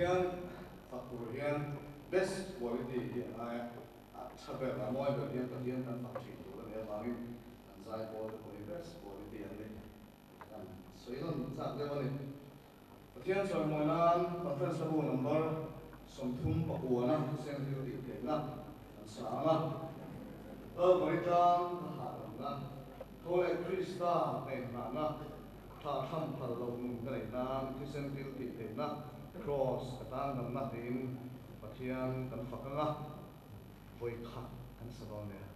Pathian fak tur hian best quality hi a ngai a, a tha ber, a mawi ber hian Pathian kan fak thin tur a nih avangin kan zaipawl te pawh hi best quality an ni. Kan sawi nawn chak deuh a ni. Pathian chawimawi nan Conference hlabu number 39 thisen thil tih theihna kan sa ang a. Kalvari tlang ka hahdamna, tho leh Krista ka inhnahna, thla tham phal loh nun ka neih nan thisen thil tih theihna, Kraws ka tan damna tiin Pathian kan fak ang a, vawi khat kan sa dawn nia.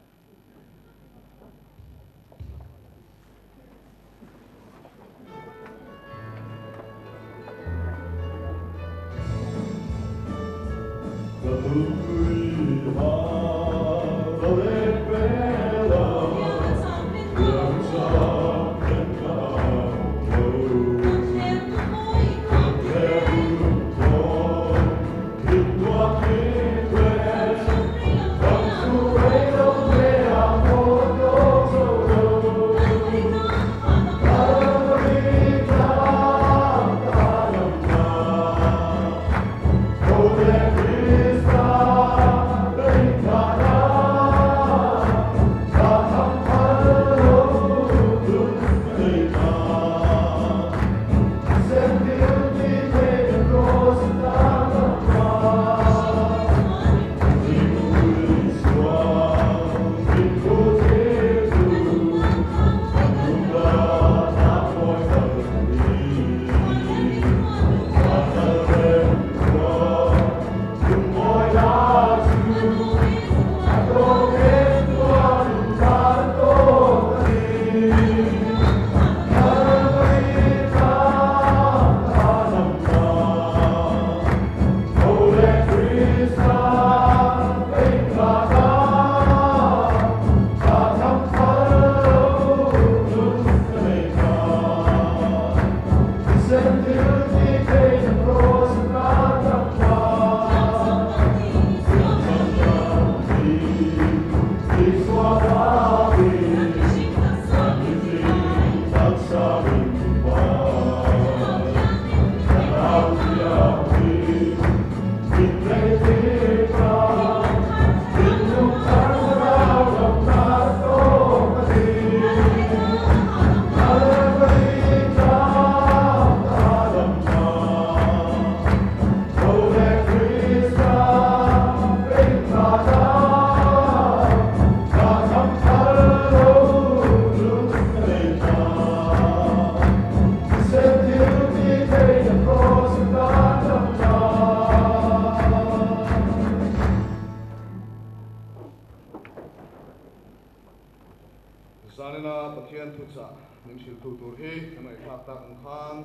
Zanina Pathian thuchah min hrilhtu tur hi kan ngaihthlak tak ang khan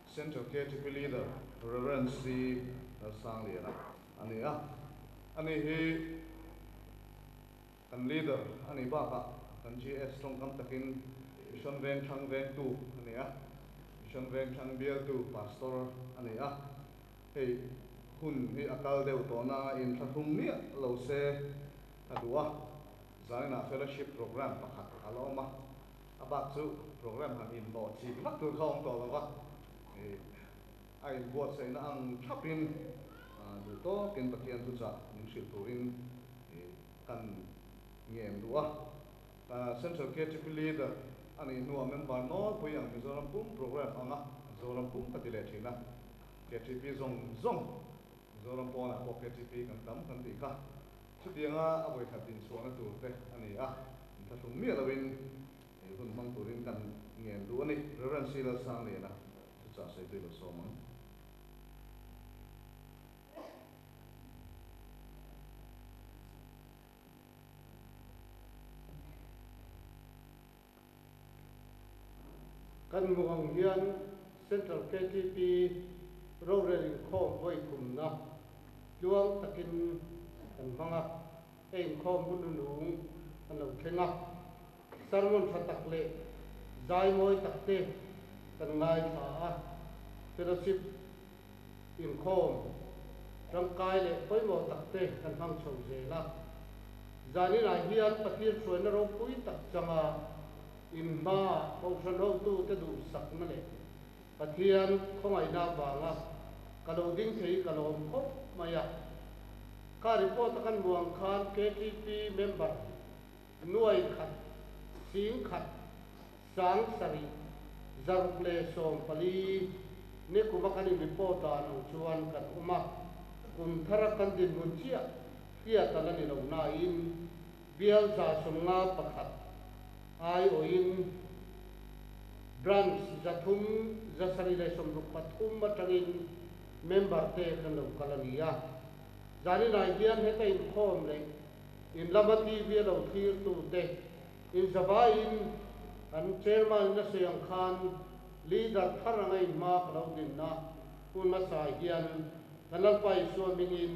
Central KTP Leader Rev. C. Lalsangliana a ni a. Ani hi kan Leader a nih bakah kan GS tawngkam takin Mission Vengthlang vengtu a ni a, Mission Vengthlang bialtu Pastor a ni a. Hei hun hi a kal deuh tawh na inthlahrung miah lo se a duh a, zaninah fellowship programme pakhat a la awm a, a bak chu programme han inhlawh chik vak tur kha a awm tawh lo va, a inbuatsaihna ang thlapin duh tawkin Pathian thuchah min hrilh turin kan ngen duh a. Central KTP Leader a nih hnuah member nawlpui ang Mizoram pum programme anga Mizoram pum ka ti leh thin a. KTP zawng zawng, Mizoram pawnah pawh KTP kan tam kan tih kha. Chutianga a vawikhat dinchhuahna tur te a ni a, inthlahrung miah loin ei hun hmang turin kan ngen duh a ni. Rev. C. Lalsangliana thuchah sawitu lo sawm ang. Kan hmuh ang hian Central ktp rorel inkhawm vawi thumna tluang takin kan hmang a, he inkhawm hun hnunung an lo thleng a, sermon tha tak leh zai mawi tak te kan ngaithla a, fellowship inkhawm tangkai leh pawimawh tak te kan hmang chho zel a. Zaninah hian Pathian hruaina ropui tak changa inhma Kohhran hotute duhsakna leh Pathian khawngaihna avanga ka lo ding thei hi ka lawm khawp mai a. Kha report a kan hmuh ang khan KTP member nuai khat, sing khat, sang sarih, zaruk leh 14 ni kuma kan in report dan ang chuan kan awm a. Kum thara kan dinhmun chiah hriat a la ni lo nain bial 151 aiawhin branch 300 763 atangin member te kan lo kal a ni a. Zaninah hian heta inkhawm leh in lama TV a lo thlirtu te in zavaiin kan chairman in a sawi ang khan leader thar anga inhma ka lo dinna hun hmasa hian kan Lalpa Isua hmingin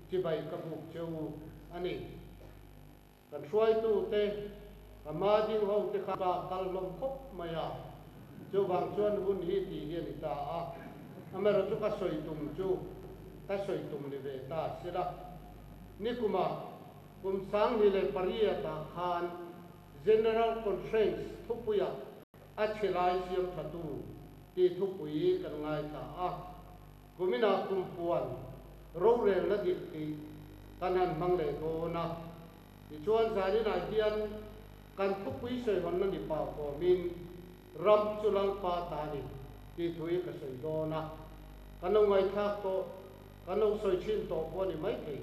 chibai ka buk cheu a ni. Kan hruaitu te, ka hma ding ho te kha ka kal hlawm khawp mai a, chuvang chuan hun hi tih hi a ni ta a, amaherawh chu ka sawi tum chu ka sawi tum ni ve ta sila. Nikumah kum 2008 ah khan General Conference thupuiah a chhe lai siam thatu tih thupui kan ngaithla a. Kuminah kumpuan rorelna dik tih kan han hmang leh dawn a. Tichuan zaninah hian kan thupui sawihawnna ni pah kawmin ram chu Lalpa ta ni tih thu hi ka sawi dawn a. Kan lo ngaihthlak tawh, kan lo sawi thin tawh pawh a ni maithei.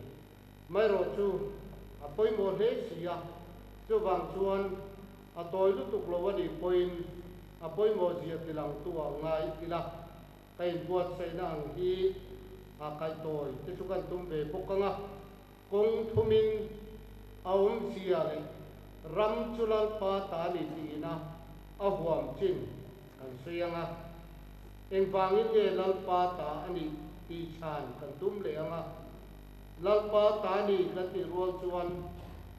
Maherawh chu a pawimawh hle si a, chuvang chuan a tawi lutuk lo a nih pawhin a pawimawh zia tilangtu ah ngai ila. Ka inbuatsaihna ang hi a kaihtawi te chu kan tum ve bawk ang a, kawng thumin a awmzia leh ram chu Lalpa ta ni tiin a a huam chin kan sawi ang a, engvangin nge Lalpa ta a nih tih chhan kan tum leh ang a, Lalpa ta ni kan tih rual chuan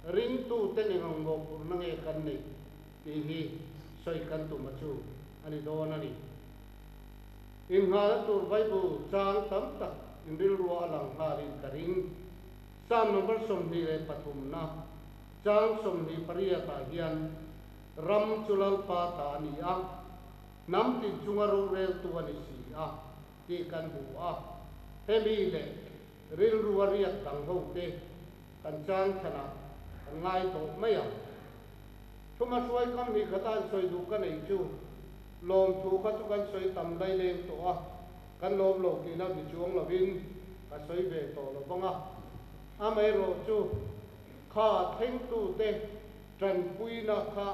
ringtute eng ang mawhphurhna nge kan neih tih hi sawi kan tum a chu a ni dawn a ni. Innghalna tur Bible chang tam tak in rilrua a lang nghalin ka ring. Psalm number 23 na chang 28 ah hian ram chu Lalpa ta a ni a, hnam tin chunga roreltu a ni si a tih kan hmu a. Hemi leh rilrua riak dang ho te kan chang thanah kan ngai tawh mai ang. Thuma hruai kam hi kha tan sawi duh ka neih chu lawmthu kha chu kan sawi tam lai leng tawh a, kan lawm lo tihna ni chuang lovin ka sawi ve tawh lo vang a. Amaherawh chu kha thlengtute tanpuina kha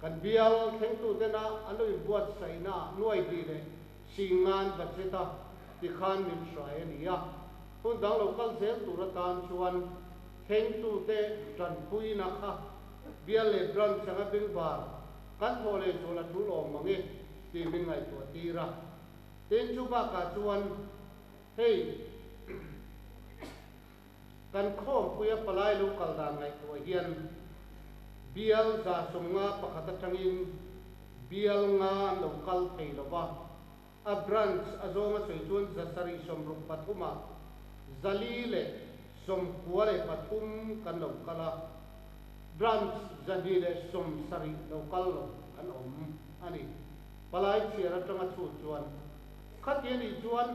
kan bial thlengtutena an lo inbuatsaihna nuai hnih leh singan budget a tikhan min hrai a ni a. Hun dang lo kal zel tur atan chuan thlengtute tanpuina kha bial leh branch anga bengvar kan thawh leh zual a tul awm mang e tih min ngaihtuah tir a. Tin, chu bakah chuan hei kan khawmpuia palai lo kal dan ngaihtuah hian bial 151 atangin bial nga an lo kal thei lo va, a branch a zawnga sawi chuan 763 ah 493 kan lo kal a, branch 270 lo kal lo an awm a ni. Palai chhiar atanga chhut chuan khati a nih chuan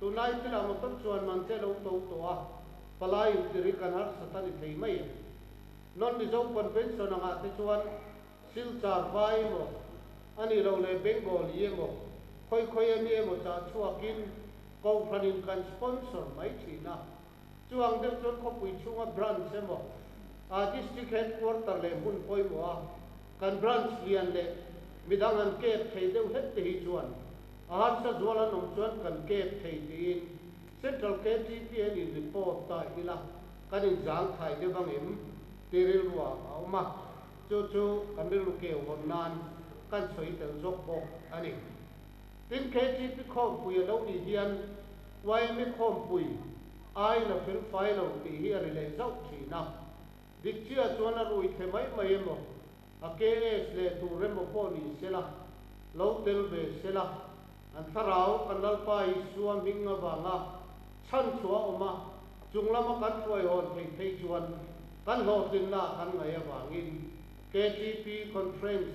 tunlai thilah motor chuan man te lo to tawh a, palai intir hi kan harsat a ni thei mai em? Non Mizo Convention angah te chuan Silchar vai emaw, a nih loh leh Bengali emaw, khawi khawi a mi emaw chah chhuakin Kohhranin kan sponsor mai thin a. Chuang deuh chuan khawpui chhunga branch emaw, a district headquarter leh hmun pawimawh a kan branch lian leh midang an kep thei deuh hlek te hi chuan a harsa zual an awm chuan kan kep thei tiin Central KTP an in report ta ila kan inzangthai deuh ang em tih rilruah a awm a. Chu chu kan rilru keu hawn nan kan sawi tel zawk bawk a ni. Tin, KTP khawmpui a lo nih hian YMA khawmpui aiin a fel fai lo tih hi a ri leh zauh thin a. Dik chiah chuan a rui the mai mai emaw, a KS leh tur emaw pawh ni sela, lo tel ve sela, an thlarau kan Lalpa Isua hming avanga chhan chhuah awm a, chung lama kan hruaihawn theih phei chuan kan hlawhtlinna kan ngaih avangin KTP Conference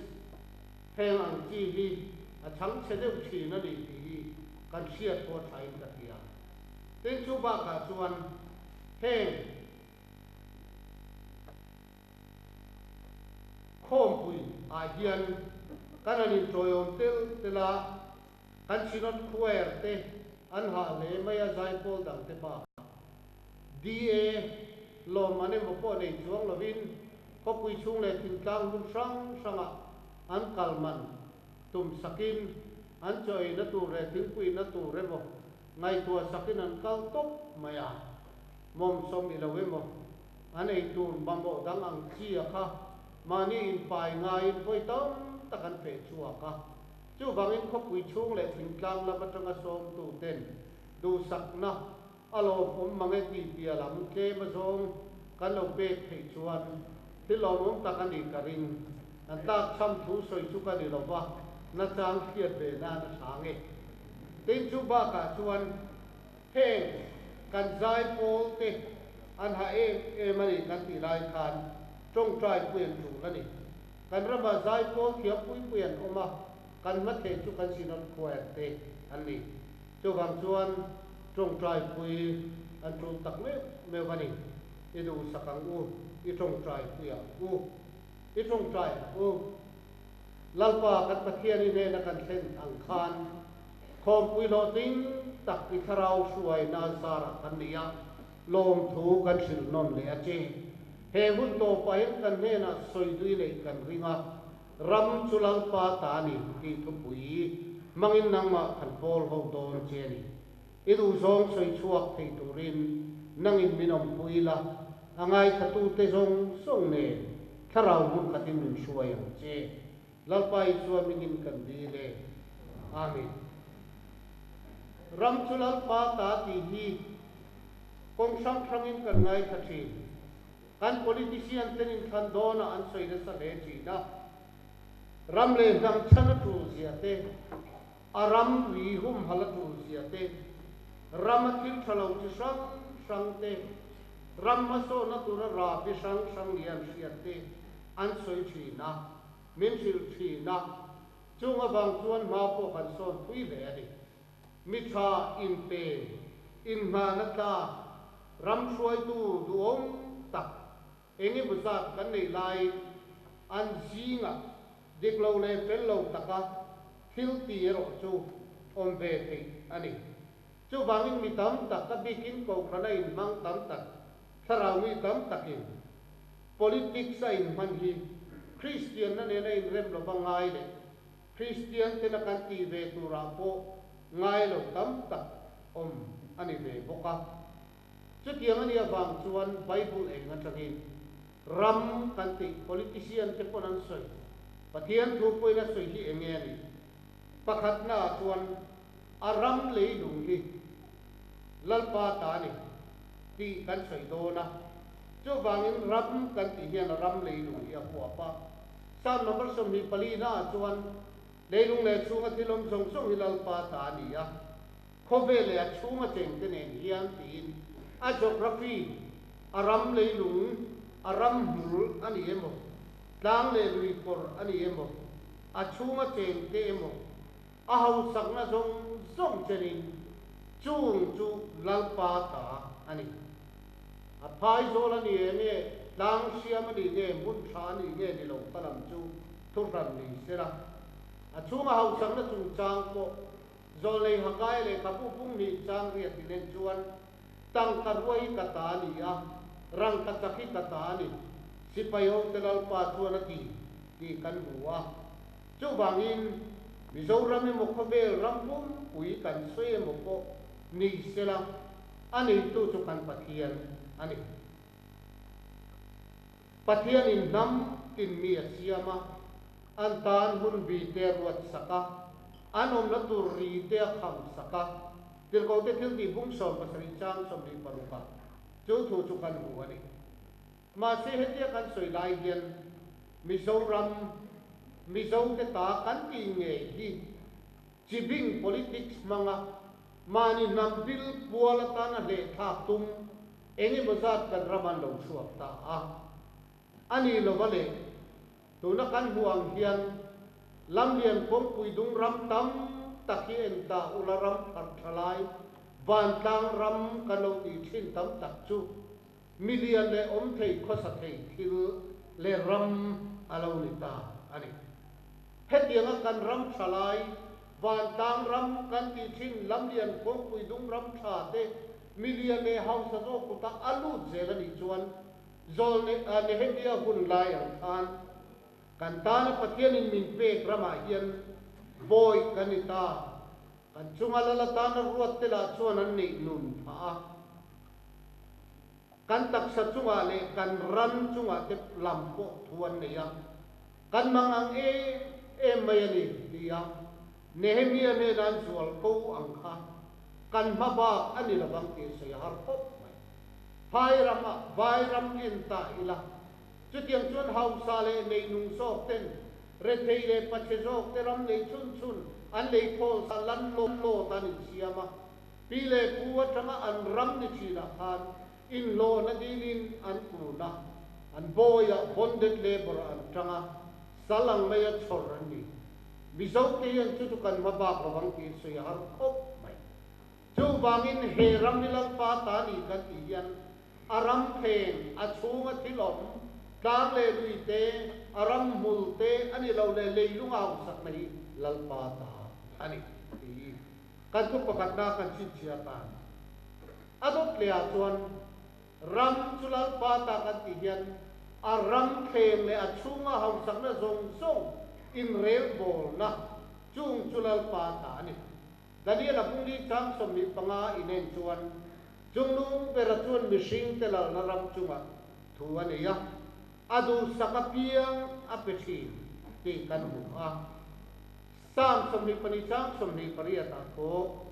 heng ang chi hi a chhang chhe deuh thin a ni tih hi. kan hriat pawh a thain ka hria. Tin, chu bakah chuan heng khawmpui ah hian kan han intawiawm tel tel a, kan Synod Choir te an hah hle mai a, zaipawl dang te bakah DA lawm an emaw pawh nei chuang lovin khawpui chhung leh thingtlang hmun hrang hrangah an kal man tum sakin an chaw eina tur leh thingpuina tur emaw ngaihtuah sakin an kal tawp mai a, mawmsawm i lo emaw an ei tur mamawh dang ang chi a kha mahni inpai ngaiin vawi tam tak an feh chhuak a. Chuvangin khawpui chhung leh thingtlang lam atanga sawmtu ten duhsakna a lawmawm mang e tih piah lam tlem azawng kan lo pek theih chuan thil lawmawm tak a nih ka ring. An tlakchham thu sawi chu ka ni lo va, nachang hriat ve nan a hrang e. Tin chu bakah chuan heng kan zai pawl te an ha em em a ni kan tih lai khan tawngtai pui an tul a ni. Kan ramah zai pawl thiam pui pui an awm a, kan hmatheh chu kan Synod Choir te an ni. Chuvang chuan tawngtai pui an tul tak meuh meuh a ni. I duhsak ang u, i tawngtai pui ang u. I tawngtai ang u. Lalpa kan Pathian i hnena kan thlen ang khan khawmpui hlawhtling tak i thlarau hruaina zarah kan nei a, lawmthu kan hrilh nawn leh a che. He hun tawpah hian kan hnenah sawidui neih kan ring a, ram chu Lalpa ta a ni tih thupui hmangin nangmah kan pawl ho dawn che a ni. I duhzawng sawi chhuak thei turin nangin min awmpui la, a ngaithlatute zawng zawng nen thlarau hmun khatin min hruai ang che. Lalpa Isua mingin kan dil e. Amen. Ram chu Lalpa ta tih hi kawng hrang hrangin kan ngaithla thin. Kan politician ten inthlan dawnah an sawi nasa hle thin a. Ram leh hnam chhan a tul zia te, a ram ri humhal a tul zia te, ram a thil tha lo chi hrang hrang te, ram hmasawnna tura rabi hrang hrang ni an hriat te an sawi thin a, min hrilh thin a, chung avang chuan hma pawh kan sawn phui hle a ni. Mi tha inpe, inngahna tlak, ram hruaitu duhawm tak eng emaw zat kan neih laiin an zingah dik lo leh fel lo taka thil ti erawh chu awm ve theih a ni. Chuvangin mi tam tak, a bikin Kohhrana inhmang tam tak, thlarau mi tam takin politics a inhman hi Kristianna nena inrem lova ngai leh Kristian tena kan tih ve turah pawh ngai lo tam tak awm a ni ve bawk a. Chutiang a nih avang chuan Bible eng atangin ram kan tih politician te pawn an sawi, Pathian thu pawhin a sawi hi eng nge a nih? Pakhatna ah chuan a ram leilung hi Lalpa ta a ni tih kan sawi dawn a, chuvangin ram kan tih hian a ram leilung hi a huap a. Psalm number 24 na ah chuan leilung leh chhunga thil awm zawng zawng hi Lalpa ta a ni a, Khawvel leh a chhunga chengte nen hian tiin a geography, a ram leilung, a ram hmul a ni emaw, tlang leh lui kawr a ni emaw, a chhunga chengte emaw, a hausakna zawng zawng chenin chung chu Lalpa ta a ni. A phaizawl a ni e nge, tlang hriam a ni nge, hmun tha a ni nge ni lo ka lam chu thuhran ni sela. A chhunga hausakna chungchang pawh Zawlnei Hakai lehkhabu pumhnih chang riat inen chuan, Tangka ruai hi ka ta a ni a, rangka chak hi ka ta a ni, sipai hote Lalpa chuan a ti, tih kan hmu a. Chuvangin, Mizoram emaw khawvel ram pumpui kan sawi emaw pawh ni sela, a neitu chu kan Pathian a ni. Pathianin hnam tin mi a siam a, an tan hun bi te a ruat sak a, an awmna tur ri te a kham sak a, Tirhkohte thil tih bung 70 chang 26 ah chu thu chu kan hmu a ni. Mahse hetia kan sawi lai hian Mizoram, Mizote ta kan tih ngei hi chibing politics hmanga mahni hnam bil pual atana hlehthlak tum eng emaw zat kan ram an lo chhuak ta a. A ni lova le, tuna kan hmuh ang hian Lamlian kawngpui dung ram tam tak hi en ta ula ram pharh tha lai vantlang ram kan lo tih thin tam tak chu milian leh awm thei khawsa thei thil leh ram a lo ni ta a ni. Hetianga kan ram tha lai vantlang ram kan tih thin lamlian kawngpui dung ram tha te milian leh hausa zawk kutah a lut zel a nih chuan Zawl Nehemia hun lai ang khan kan tana Pathianin min pek ramah hian bawi kan ni ta. Kan chunga lal atana ruat te lah chuan an neih nun phah a. Kan taksa chungah leh kan ran chungah te lam pawh thu an nei a. Kan mang ang em em mai a ni, ti a Nehemia hnena an zual ko ang kha kan hma bak a ni lovang tih sawi a har khawp mai. Phai ramah vai ram en ta ila, chutiang chuan hausa leh neinung zawk ten rethei leh pachhe zawk te ram nei chhun chhun an lei khawl sa lan lawt an insiam a, pi leh pu atanga an ram ni thinah khan inhlawhna dilin an kun a, an bawiah bonded labour an tang a, sal ang maia chhawr an ni. Mizo te hian chu chu kan hma bak lovang tih sawi a har khawp mai. Chuvangin he ram hi Lalpa ta ni kan tih hian a ram thleng, a chhunga thil awm, tlang leh lui te, a ram hmul te a ni lo leh leilung a hausakna hi Lalpa ta a ni tih kan thu pakhatna kan chhinchhiah atan a dawt leh ah chuan ram chu Lalpa ta kan tih hian a ram thleng leh a chhunga hausakna zawng zawng inrelbawlna chung chu Lalpa ta a ni. Daniel-a pungli chang 25 inen chuan Chungnung bera chuan mihringte lalna ram chungah thu a nei a, a duhsak apiang a pe thin tih kan hmu a. Psalm 22 chang 28 ah pawh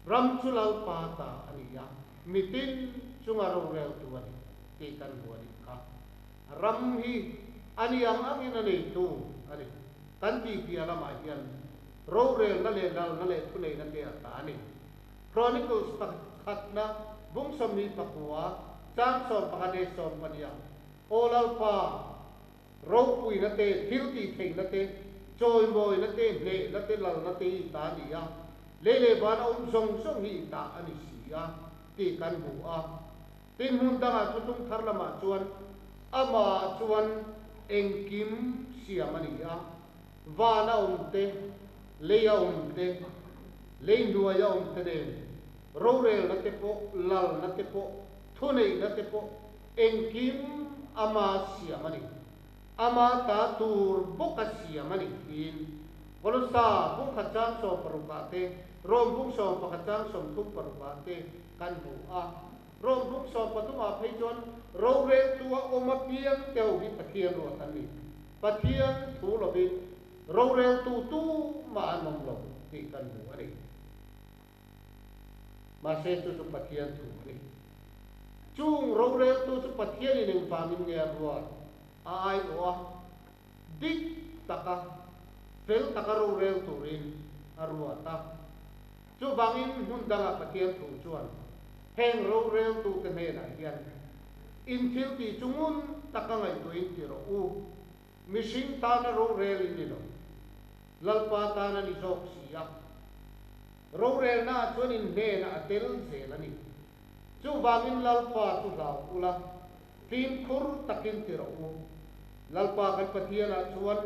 Ram chu Lalpa ta a ni a, mitin chunga roreltu a ni tih kan hmu a nih kha. Ram hi a ni ang angin a neitu a ni. Kan tihpiah lamah hian rorelna leh lalna leh thuneihna te a ta a ni. Chronicles pakhatna bung 29 chang 11 leh 12 ah, Aw Lalpa, ropuina te, thil tihtheihna te, chawimawina te, hnehna te, lalna te hi i ta a ni a, lei leh van a awm zawng zawng hi i ta a ni si a, tih kan hmu a. Tin, hmun dangah thuthlung thar lamah chuan amah chuan engkim siam a ni a, van a awm te, lei a awm te, lei hnuai a awm te nen, rorelna te pawh, lalna te pawh, thuneihna te pawh, engkim ama siam a ni. Ama ta tur bawka siam a ni tiin Kolosa bungkhat chang 16 ah te, Rom bung 11 chang 36 ah te kan hmu a. Rom bung 13 ah phei chuan roreltu a awm apiang te ho hi Pathian ruat an ni. Pathian thu lovin roreltu tumah an awm lo tih kan hmu a ni. Mahse chu chu Pathian thu a ni. Chung roreltu chu Pathianin engvangin nge a ruat? A aiawh a, dik taka, fel taka rorel turin a ruat a. Chuvangin hmun dangah Pathian thu chuan heng roreltute hnenah hian, In thil tih chu ngun taka ngaihtuahin ti rawh u, mihring tana rorel in ni lo, Lalpa tan a ni zawk si a. Rorelnaah chuan in hnenah a tel zel a ni. Chuvangin Lalpa chu hlau ula, fimkhur takin ti rawh u. Lalpa kan Pathianah chuan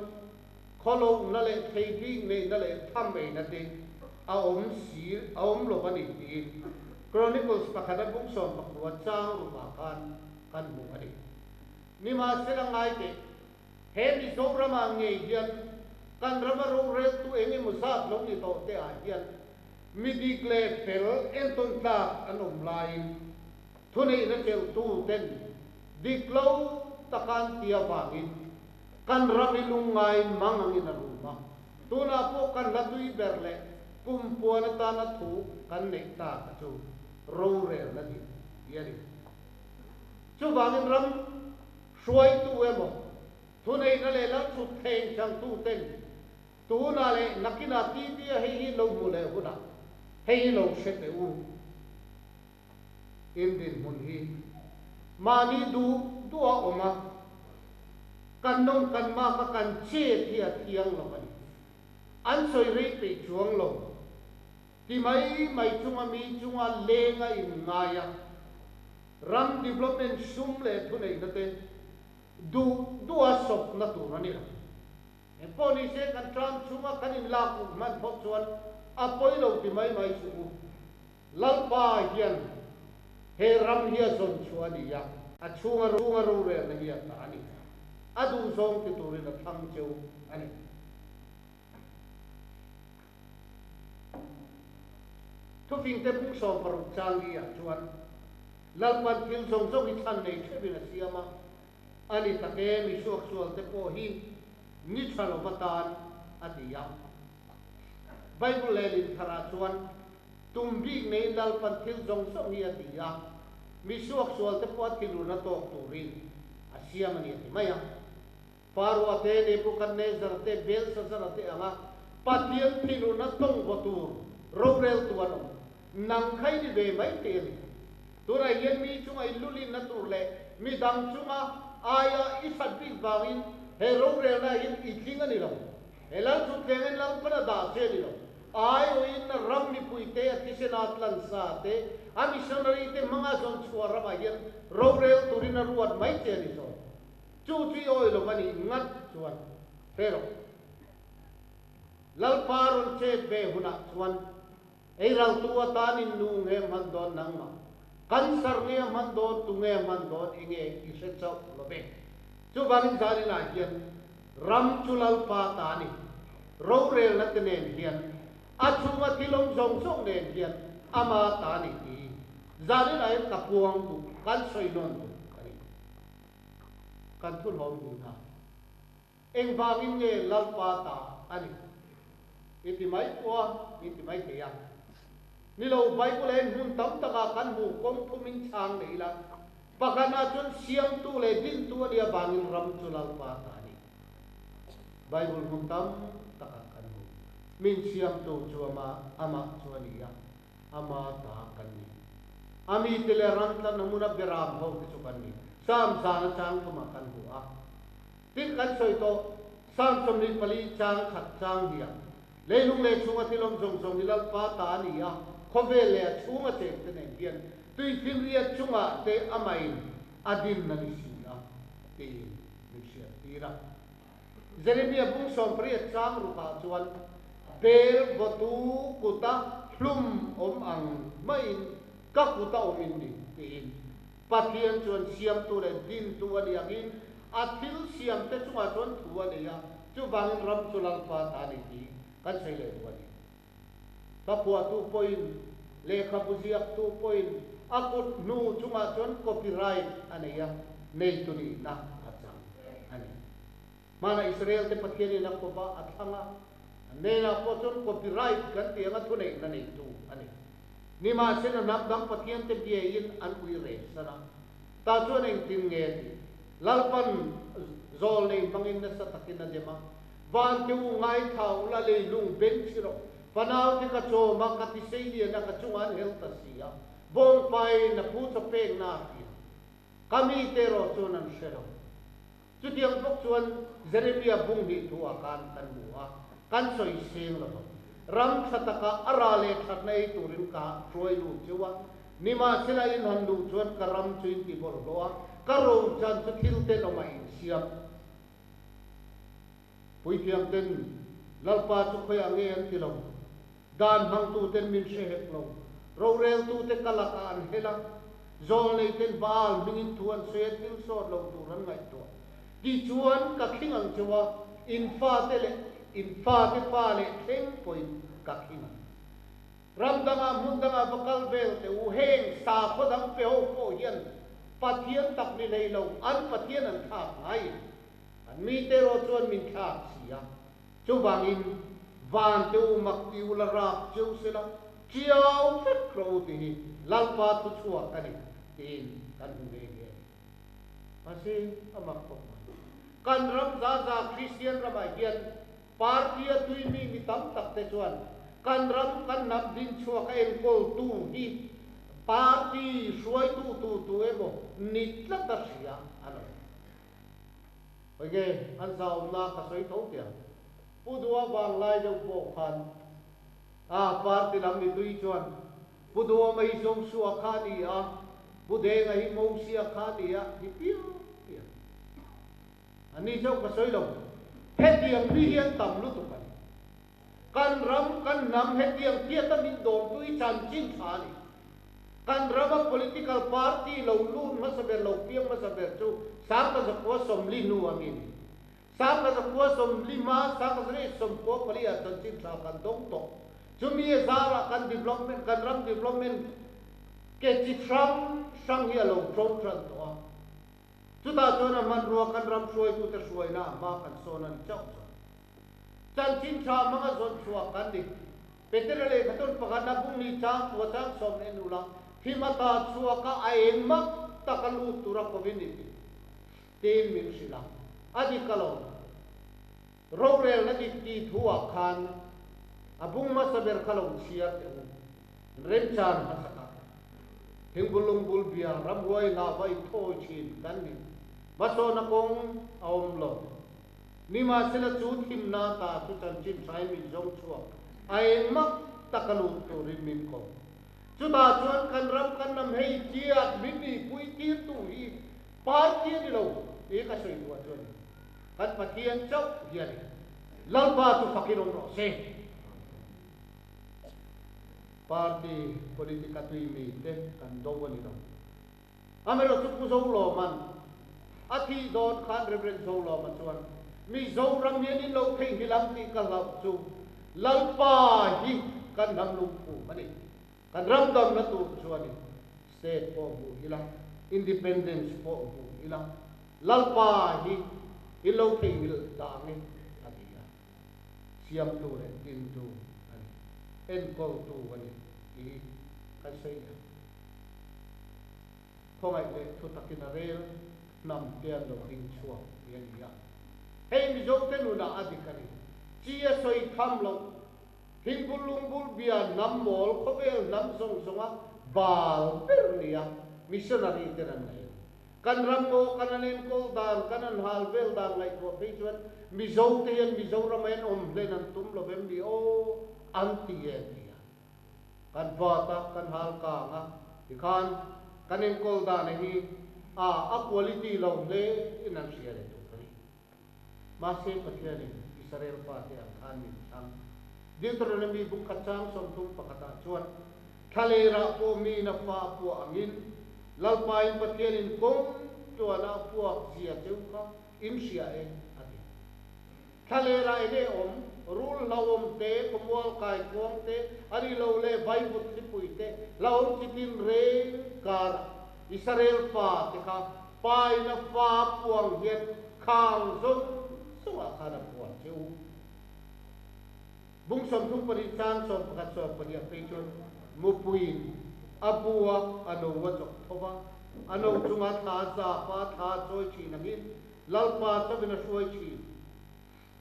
khawlohna leh thei bik neihna leh tham eina te a awm si, a awm lo a ni tiin Chronicles pakhata bung 19 chang rukah khan kan hmu a ni. Nimahsela ngai teh, he Mizoramah ngei hian kan rama roreltu eng emaw zat lo ni tawh te ah hian mi dik leh fel entawn tlak an awm laiin thuneihna chelhtu ten dik lo taka an ti avangin kan ram hi lungngai mang angin a rum a. Tunah pawh kan hla tui ber leh kum puan atana thu kan neih tak a chu rorelna dik hi a ni. Chuvangin ram hruaitu emaw, thuneihna leh lalchhut thleng changtuten tunah leh nakinah TV-a hei hi lo hmu leh hunah hei hi lo hre teh u. In dinhmun hi mahni duh duh a awm a, kan nawm kan mak a kan chet hi a thiang lo a ni. An sawi rei peih chuang lo. Ti mai mai chunga mi chunga leng a inngai a, ram development sum leh thuneihna te duh duha sawpna tur a ni lo. Engpawh ni se kan tram chunga kan inlak uk hman phawt chuan a pawi lo ti mai mai suh u. Lalpa hian he ram hi a zawn chhuah a ni a, a chhunga chhunga rorelna hi a ta a ni. A duhzawng ti turin a thlang cheu a ni. Thufingte bung 16 chang hi ah chuan Lalpan thil zawng zawng hi chhan nei theuhin a siam a, a ni tak e, misuaksualte pawh hi ni tha lova tan a ti a. Bible leh Lintharah chuan tum bik neiin Lalpan thil zawng zawng hi a ti a, mi suaksualte pawh a thinurna tawk turin a siam a ni a ti mai a. Pharoah te, Nebuchadnezzar te, Belshazzar-a te anga Pathian thinurna tawng vaw tur roreltu an awm. Nang kha i ni ve mai thei a ni. Tunah hian mi chunga i lulinna tur leh mi dang chunga aia i hrat bik vangin he rorelna hian i tling a ni lo. He lal chu tlengin Lalpan a dah che a ni lo. Aiawhin ram mipuite a thisen a tlansa te, a missionary te hmanga zawn chhuah ramah hian rorel turin a ruat mai che a ni zawk. Chu chu i awi lo va nih ngat chuan hre rawh. Lalpa rawn chet ve hunah chuan ei raltu atanin nu nge hman dawn nangmah, cancer nge a hman dawn, tu nge a hman dawn enge i hre chauh lo ve. Chuvangin zaninah hian ram chu Lalpa ta a ni. Rorelna te nen hian a chhunga thil awm zawng zawng nen hian ama ta a ni tih zaninah hian ka puang duh, kan sawi nawn duh a ni. Kan thulhawm nihna. Engvangin nge Lalpa ta a ni? I ti mai pawh a, min ti mai thei a. Ni lo, Bible ah hian hmun tam takah kan hmu kawng thumin chhang nei ila, pakhatnah chuan siamtu leh dintu a nih avangin ram chu Lalpa ta a ni. Bible hmun tam takah kan hmu. Min siamtu chu ama, amah chu a ni a, ama ta kan ni. A mite leh ram tlanna hmuna beram ho te chu kan ni. Psalm zan atang thumah kan hmu a. Tin, kan sawi tawh, Psalm 24 chang khat chang hniah, Leilung leh chhunga thil awm zawng zawng hi Lalpa ta a ni a, khawvel leh a chhunga chengte nen hian tuifinriat chungah te amahin a din a ni si a, tiin min hriattir a. Jeremia bung 80 chang rukah chuan, Bel vawtu kuta hlum awm ang maiin ka kuta awm in ni, tiin Pathian chuan siamtu leh dintu a ni angin a thil siamte chungah chuan thu a nei a, chuvangin ram chu Lalpa ta a ni tih kan sawi leh duh a ni. Hlaphuahtu pawhin, lehkhabu ziaktu pawhin a kut hnu chungah chuan copyright a nei a, neitu nihna a chang a ni. Hmanah Israel-te Pathianin a kawp a, a thlang a, an hnenah pawh chuan copyright kan tih anga thuneihna neitu a ni. Nimahsela hnam dang Pathiante biain an ui reng san a, tah chuan engtin nge tih Lalpan zawl nei hmangin nasa takin a dem a, Vante u ngaithla ula leilung beng chi rawh, fanaute ka chawm a, ka tisei lian a, ka chungah an hel ta si a, bawngpai na phu chaw pekna a hria. Ka mite erawh chuan an hre lo. Chutiang bawk chuan Jeremia bung hnih thu ah khan kan hmu a, kan sawi seng lo vang. Ram tha taka a ra leh thatna ei turin ka hruai lut cheu a, nimahsela in han luh chuan ka ram chu in ti bawlhhlawh a, ka ro chan chu thil tenawm a insiam. Puithiam ten Lalpa chu khawiah nge an ti lo, dan hmangtu ten min hre hek lo, roreltu te ka lakah an hel a, zawlnei ten Baal hmingin thu an sawi a thil sawt lo tur an ngaihtuah. Tichuan ka khing ang cheu a, in fate leh in fate fa leh thleng pawhin ka khing ang. Ram dangah hmun dangah va kal vel teh u, heng sakhaw dang pe ho pawh hian Pathian tak ni hlei lo, an Pathian an thlak ngai. An mite erawh chuan min thlak si a, chuvangin van te u mak ti ula rap cheu sela chiau vek rawh u tih hi Lalpa thu chhuak a ni tiin kan hmu nghe nghe a ni. Mahse, a mak khawp mai. Kan ram za za Kristian ramah hian party a tui mi mi tam tak te chuan kan ram kan hnam din chhuak a enkawltu hi party hruaitu tu tu emaw ni tlat a hria an awm. Enge an zahawmna ka sawi tho teh ang. Pu Dua vanglai deuh pawh khan a party lam mipui chuan Pu Dua mai Joshua kha a ni a, Pu Denga hi Mosia kha a ni a ti piap piap. A ni chauh ka sawi lo, hetiang mi hi an tam lutuk a ni. Kan ram, kan hnam hetiang tiata min dawmtu i chanchin tha a ni. Kan rama political party lo lut hmasa ber, lo piang hmasa ber chu Sangkazakua 40 hnu a mi a ni. 1945, 1994 ah chanchin tha kan dawng tawh. Chumi a zarah kan development, kan ram development ke chi hrang hrang hi a lo tlawm tan tawh a. Chutah chuan a hmanrua kan ram hruaitute hruaina a hma kan sawn a ni chauh chuan. Chanchin tha hmanga zawn chhuah kan ni. Petera lehkhatun pakhatna bung ni chang kua chang sawm en ula, thim ata chhuaka a eng mak taka lut tura kovin ni ti tiin min hrilh a. A dik alawm. Rorelna dik tih thuah khan a bung hmasa ber kha lo chhiar teh u. Remchan hmasa kha. Thingbul lungbul bia ramhuai hlauva inthawi thin kan ni. Hmasawnna kawng a awm lo. Nimahsela chu thimna ta chu chanchin hrai min zawng chhuak a engmah taka lut turin min ko. Chutah chuan kan ram kan hnam hei chiat min nihpui tirtu hi party a ni lo tih ka sawi duah chu a ni. Kan Pathian chauh hi a ni. Lalpa chu fakin awm rawh se. Party politic a tui mite kan do a ni lo. Amaherawhchu Pu Zolawma'n a thih dawn khan Rev. Zolawma chuan, Mizoram hian in lo theihnghilh ang tih ka hlauh chu Lalpa hi kan hnam lungphum a ni. Kan ram damna tur chu a ni. State pawh hmuh ila, Independence pawh hmuh ila, Lalpa hi in lo theihnghilh dangin a ti a. Siamtu leh dintu a ni, enkawltu a ni tih hi kan sawi leh ang. Khawngaih leh thu takin a rel hnam te an lo ding chhuak tih a ni a. Hei Mizote nunah a dik a ni. Chi a sawi tham loh, thingbul lungbul bia hnam mawl khawvel hnam zawng zawnga bal ber nia missionary ten an ngaih a ni. Kan ram ngaw kan an enkawl dan, kan an hal vel dan ngaihtuah phei chuan Mizote hian Mizoram ah hian awm hlen an tum lo vem ni aw an ti e ti a. Kan vat a, kan hal kang a, tikhan kan enkawl dan hi a a quality lo hle in an hria leh tur a ni. Mahse Pathianin Israel fate ang khan min thlang. Deuteronomy buk khat chang 31 ah chuan, Thlalerah pawh miin a fa a puah angin, Lalpain Pathianin kawng tluana a puak zia cheu kha in hria e, a ti. Thlalerah enge awm, rul hlauhawm te, khawmual kaikuang te, a ri lo leh vaivut thlipui te, hlauhawm chi tin reng karah Israel fa te kha pain a fa puang hian khang zawng zawngah khan a puah che u. Bung 32 chang 11 12 phei chuan mupuiin a bua a no a chawk tho va, a no chunga thla a zap a, thla a chawi thin angin Lalpa chauhin a hruai thin.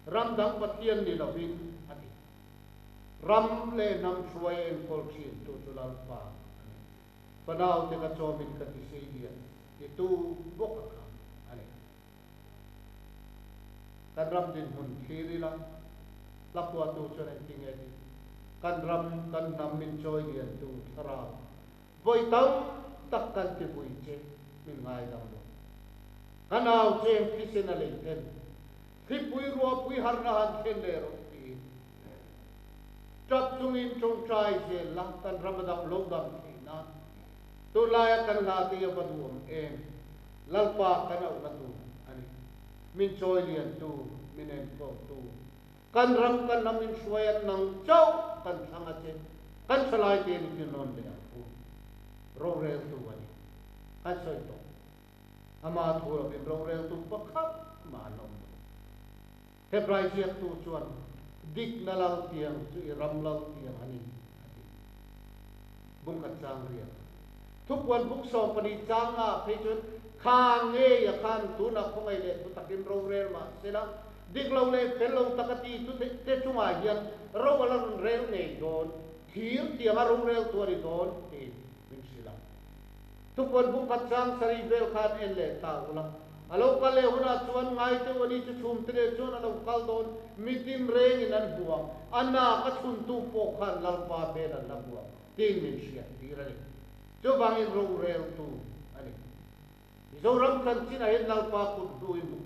Ram dang Pathian ni lovin a ti. Ram leh hnam hruai a enkawl thin tu chu Lalpa a ni. Fanaute ka chawmin ka ti sei lian titu bawk a kha a ni. Kan ram dinhmun thlir ila, hla phuahtu chuan engti nge tih? Kan ram, kan hnam min chawi liantu thlarau vawi tam tak kan ti vui che min ngaidam lo. Ka nau cheng thisen a lei ten thlipui ruahpui harna han thlen leh rawh tiin tap chungin tawngtai zel la kan ram a dam lo dam theih nan tunlaia kan hla te hi a va duhawm em. Lalpa kan auhna tur a ni. Min chawi liantu, min enkawltu, kan ram kan hnam in hruai an nang chauh kan thlang a che, kan thalai te ni ti nawn leh ang u. Roreltu a ni. Kan sawi tawh. Ama thu lovin roreltu pakhat mah an awm lo. Hebrai ziaktu chuan, Dikna lal tiang chu i ram lal tiang a ni, a ti. Bungkhat chang riak. Thupuan bung 14 chang nga ah phei chuan, Kha ngei a khan tunah khawngaih leh thu takin rorel mah sela, dik lo leh fel lo tak a ti tu te chungah hian ro a la rawn rel ngei dawn, thir tianga rorel tu a ni dawn, tiin min hrilh a. Thupuan bungkhat chang sarih vel khan en leh ta ula. A lo kal leh hunah chuan ngai deuh a ni chu chhum te leh chuan a lo kal dawn mitin rengin an hmu ang, a nak a chhuntu pawh khan Lalpa hmel an la hmu ang tiin min hriat tir a ni. Chuvangin roreltu a ni. Mizoram chanchinah hian Lalpa kut hnu i hmu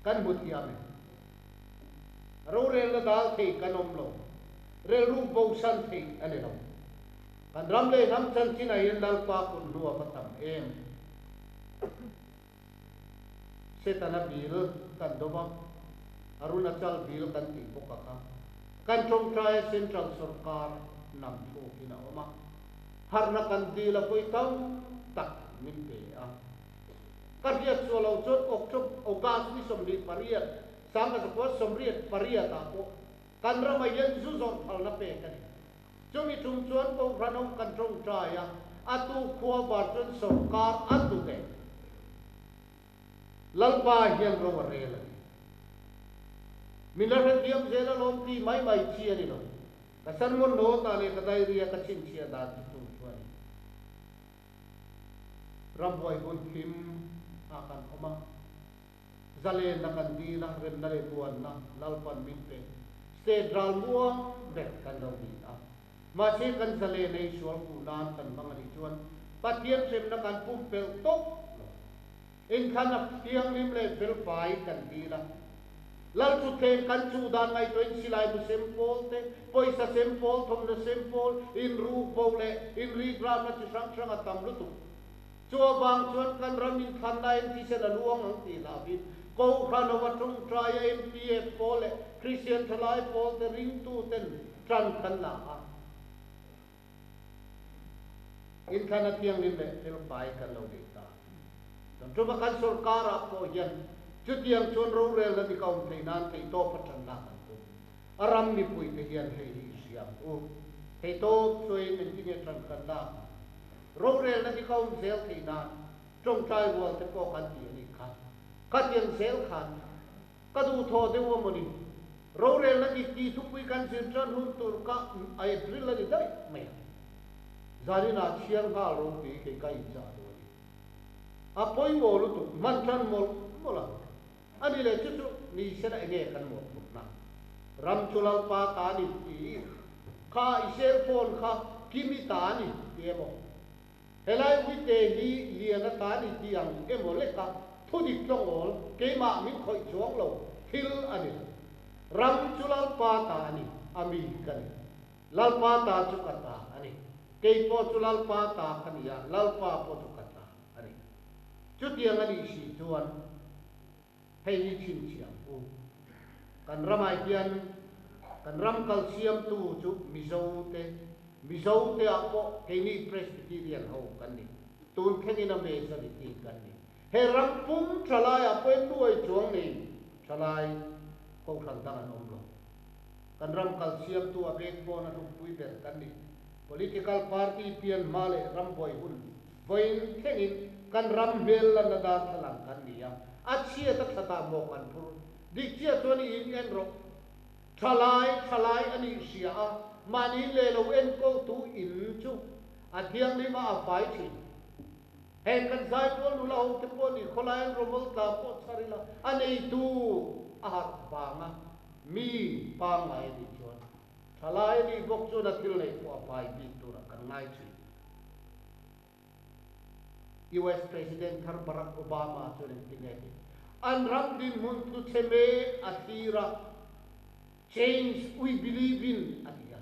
kan hmu thiam e. Rorelna dal thei kan awm lo, relruk bosan thei a ni lo. Kan ram leh hnam chanchinah hian Lalpa kut hnu a va tam em. Setana bil kan dawm a, Arunachal bil kan tih bawk a kha. Kan tawngtaia Central sawrkar nam thlawkin a awm a, harhna kan dil a vawi tam tak min pe a. Ka hriat chhuah loh chuan October, August ni 28, 1988 ah pawh kan ramah hian zu zawrh phalna pek a ni. Chumi tum chuan Kohhran awm kan tawngtai a, a tu khua var chuan sawrkar a tu ve. Lalpa hian ro a rel a ni. Min la hrethiam zel alawm ti mai mai chi a ni lo. Ka sermon note ah leh ka diary a ka chhinchhiah dan chu chung chu a ni. Ramhuai hun thim ah kan awm a, zalenna kan dil a, remna leh muanna Lalpan min pe. State ral muang ber kan lo ni a. Mahse kan zalen ei sual kuh nan kan hmang a nih chuan Pathian hremna kan pumpelh tawp lo. Inthlan a thianghlim leh felfai kan dil a. Lal thutthleng kan chuh dan ngaihtuahin silai bu sem pawl te, pawisa sem pawl, thawmhnaw sem pawl, inruk bo leh inrikramna chi hrang hrang a tam lutuk. Chu avang chuan kan ram inthlanna en thisen a luang ang tih hlauhin Kohhran hova tawngtaia MPF pawl leh Kristian thalai pawl te ringtuten tan kan la a. Inthlan a thianghlim leh felfai kan lo nei ta. Kan tuma kan sawrkarah pawh hian chutiang chuan rorelna dik a awm theih nan theihtawp a tanna kan tum. A ram mipuite hian hei hi i hria ang u. Theihtawp chuain engtinge tan kan lak? Rorelna dik a awm zel theih nan tawngtai rual te pawh kan ti a nih kha. Khatiang zel khan Ka duhthawh deuh a mawni. Rorelna dik tih thupui kan zir tan hun tur ka April a ni daih mai a. Zaninah chhiar nghal ropui kei ka inchah duh a ni. A pawimawh lutuk hman tan mawlh mawlh a. A ni leh chu chu ni sela enge kan mawhphurhna. Ram chu Lalpa ta ni tih kha i cell phone kha Kimi ta ni ti emaw. Helai uite hi lian a ta ni tih ang emaw leka thudik tlawngawl keimah min khawih chuang lo thil a ni lo. Ram chu Lalpa ta a ni, a mi ka ni. Lalpa ta chu ka ta a ni. Kei pawh chu Lalpa ta ka ni a, Lalpa pawh chu ka ta a ni. Chutiang a nih si chuan hei hi chhinchhiah ang u. Kan ramah hian kan ram kalsiamtu chu Mizote, Mizote-ah pawh keini Presbyterian ho kan ni. Tun thlengin a majority kan ni. He ram pum thalaiah pawh in nuai chuang nei thalai kohhran dang an awm lo. Kan ram kalsiamtu a bek pawn a hlukpui ber kan ni. Political party pian hma leh ram buai hun Vawiin thlengin kan ram hmel lanna darthlalang kan ni a, a chhiat a thatah maw kan phur? Dik chiah chuan i in en rawh. Thalai, thalai a nih hria a, mahni leh lo enkawltu in chu a thianghlim a, a fai thin. Heng kan zaipawl nula ho te pawh nih khawlai an rawmawl tla pawh chhar ila, a neitu a harh vang a, mi pangngai a nih chuan Thalai a nih bawk chuan a thil neih pawh a fai bik turah kan ngai thin. US President thar Barack Obama chuan engtin nge tih? An ram dinhmun tlu chhe mek a thlir a, Change we believe in a ti a.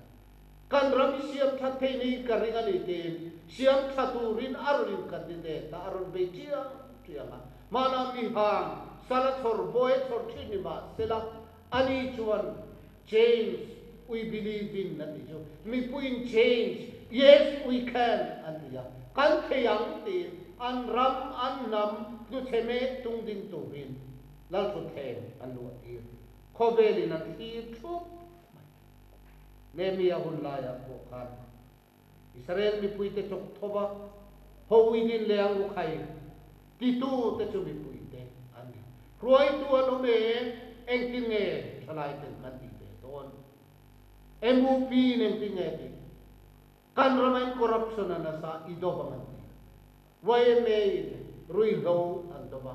Kan ram i siam that thei ni ka ring a ni tiin siam tha turin a rawn in-candidate a, a rawn bei chiang chiang a. Hmanah mihang sala chhawr bawi a chhawr thin ni mahsela ani chuan Change we believe in a ti chu mipuiin change yes we can an ti a, kan thei ang tiin an ram an hnam tluchhe mek tung ding turin Lalthutthleng an luah tir. Khawvelin an thlir thup mai. Nehemia hun laiah pawh khan Israel mipuite chawk thawva Hawidin leh ang ukhai titute chu mipuite an ni. Hruaitu an awm e, engtin nge thalaiten kan tih ve dawn? MUP in engtin nge tih? Kan rama in corruption a nasa i do bang an ti. YMA in ruihhlo an do va.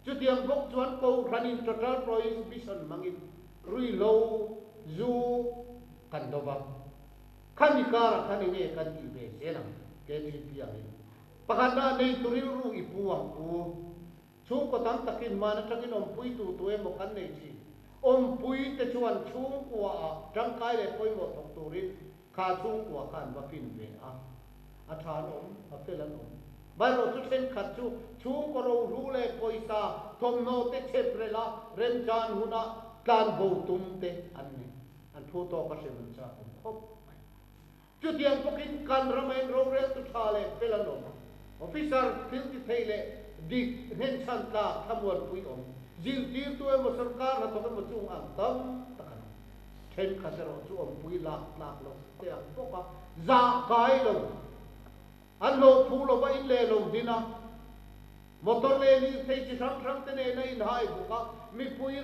Chutiang bawk chuan Kohhranin total prohibition hmangin ruihhlo, zu kan do va. Khami karah khan enge kan tih ve zel ang KTP angin. Pakhatna neitu rilru i pu ang u. Chhungkaw tam takin hman atangin awmpui tu tu emaw kan nei thin. Awmpui te chuan chhungkua ah tangkai leh pawimawh thawk turin kha chhungkua kha an va fin ve a. A tha an awm, a fel an awm. Maherawh chu thenkhat chu chhungkaw rohlu leh pawisa thawmhnaw te chhep relh a remchan huna tlanbo tum te an ni. An phu tawk a hrem an chak awm khawp mai. Chutiang bawkin kan rama in roreltu tha leh fel an awm. Officer thil ti thei leh dik nghenchhan tlak thlamuanpui awm, zirtirtu emaw sorkar hnathawk emaw chung ang tam tak an awm. Thenkhat erawh chu awmpui lak tlak lo te ang bawk a, zah kai lo, an hlawh phu lova in leh lo din a, motor leh lirthei chi hrang hrang te nen a inhai bawk a, mipui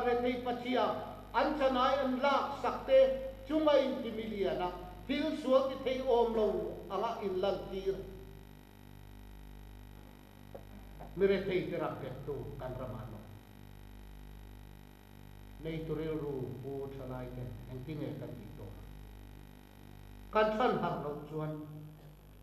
rethei pachhia an chanai an lak sak te chunga inti milian a, thil sual ti thei awm lo anga inlantir mi rethei te ram bettu kan ramah an awm. Neitu rilru pu thalai ten engtinge kan tih tawh ang? Kan chhan harh loh chuan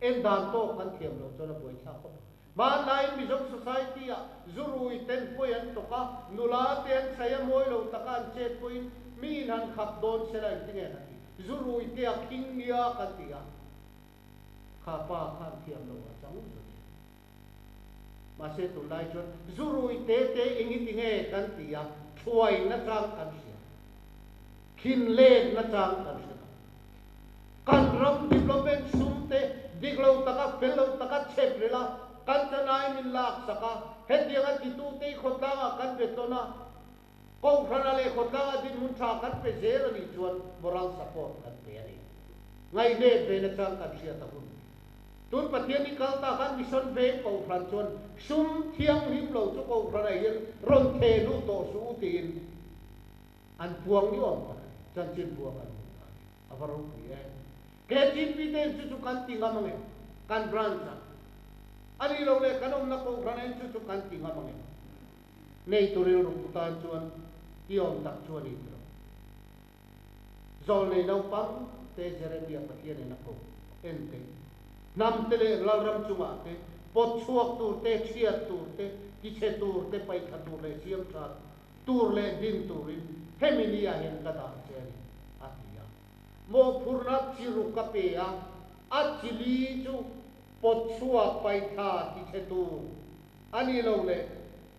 en dan tawk kan thiam loh chuan a buaithlak khawp ang. Hmanlaiin Mizo society ah zurui ten pawi an tawk a, nula te an chhai a mawi lo taka an chet pawhin mi in han khap dawn sela engtinge kan ti? Zurui te a khing nia kan ti a, kha pa khan thiam loh a chang zut thin. Mahse tunlai chuan zurui te te eng i ti nge kan ti a, thuai nachang kan hria, khin let nachang kan hre lo. Kan ram development sum te dik lo taka fel lo taka chep rel a, kan chanai min lak sak a, hetianga titute i khawtlangah kan be tawn a, Kohhrana leh khawtlanga dinhmun tha kan pe zel a nih chuan moral support kan pe a ni. Ngaihnep ve nachang kan hriat a hun. Tun Pathian i kal ta khan mission veng Kohhran chuan sum thianghlim lo chu Kohhranah hian rawn theh luh tawh suh u tiin an puang ni awm tak a ni. Chanchin bua kan hmuh ta a ni. A va ropui em. KTP te in chu chu kan ti ngam ange kan branch ah. A nih loh leh kan awmna Kohhranah in chu chu kan ti ngam ange. Neitu rilru pu tan chuan i awm tak chu a ni tilo. Zawlnei naupang te Jeremia Pathian in a ko en te, hnam te leh lalram chungah te, pawt chhuak tur te, chhiat tur te, tichhe tur te, paihthla tur leh siam tha tur leh din turin hemi ni ah hian ka dah che a ni, a ti a. Mawhphurhna chi ruk a pe a, a chili chu pawt chhuak, paihthla, tichhe tur A ni lo le,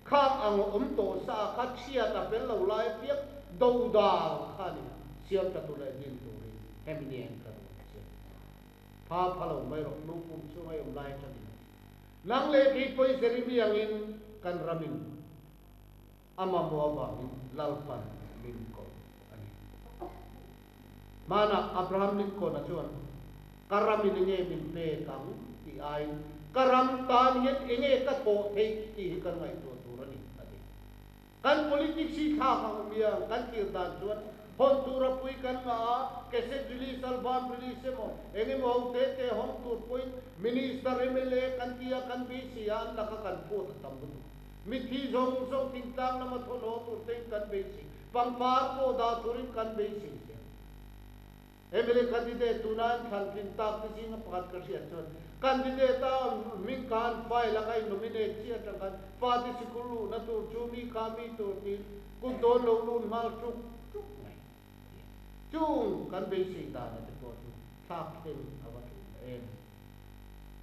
khang ang awm tawh sa a kha chhiat a fel lo lai apiang dodal kha a ni, siam tha tur leh din turin hemi ni en ka ruat che. Pha pha lo mai rawh, nu pum chhunga i awm lai atangin a ti. Nang leh kei pawhin Jeremy angin kan ramin a mamawh avangin Lalpan min ko a ni. Hmanah Abraham Lincoln-a chuan, Ka ramin enge min pek ang? tih aiin, Ka ram tan hian enge ka thawh theih? tih hi kan ngaihtuah tur a ni, a ti. Kan politics hi thlak ang miang kan thlir dan chuan hawn tura pui kan ngah a, cassette release, album release emaw eng emaw ho te te hawng tur pawhin Minister, mla kan ti a, kan beisei a, an laka kan phut a tam lutuk. Mitthi zawng zawng thingtlang lama thawn haw tur tein kan beisei. Pangpar pawh dah turin kan beisei zel. Emily candidate tuna an thlan tlin tak te zinga pakhat ka hriat chuan candidate a hming kha an file a ka in nominate chiah atang khan fate sikul luhna tur chu mi kha mi tur tiin kut dawn lo lut nghal tuk tuk mai a ti. Chung kan beisei dana te pawh chu thlak thleng a va tul em.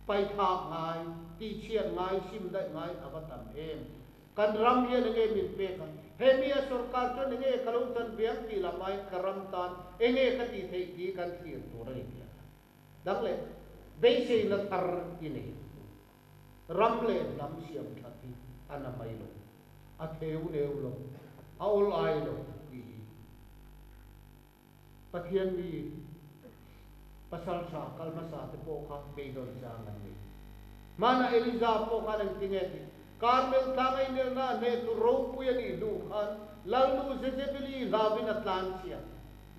Paithlak ngai, tihchhiat ngai, sim daih ngai a va tam em. Kan ram hian enge min pek a, hemi a sorkar chuan enge ka lo chan ve ang tih lam aiin ka ram tan enge ka tih theih tih kan thlir tur a ni tih a kha dang leh beiseina thar i nei ang u. Ram leh hnam siam that hi a na mai lo, a theu neu lo, a awl ai lo tih hi Pathian mi pasal tha kal hmasa te pawh kha beidawn chang an nei. Hmanah Eliza pawh khan engtinge tih Karmel tlang a inelna a hneh tur ropui a nih hnu khan Lalnu Jezebeli hlauin a tlan chhia.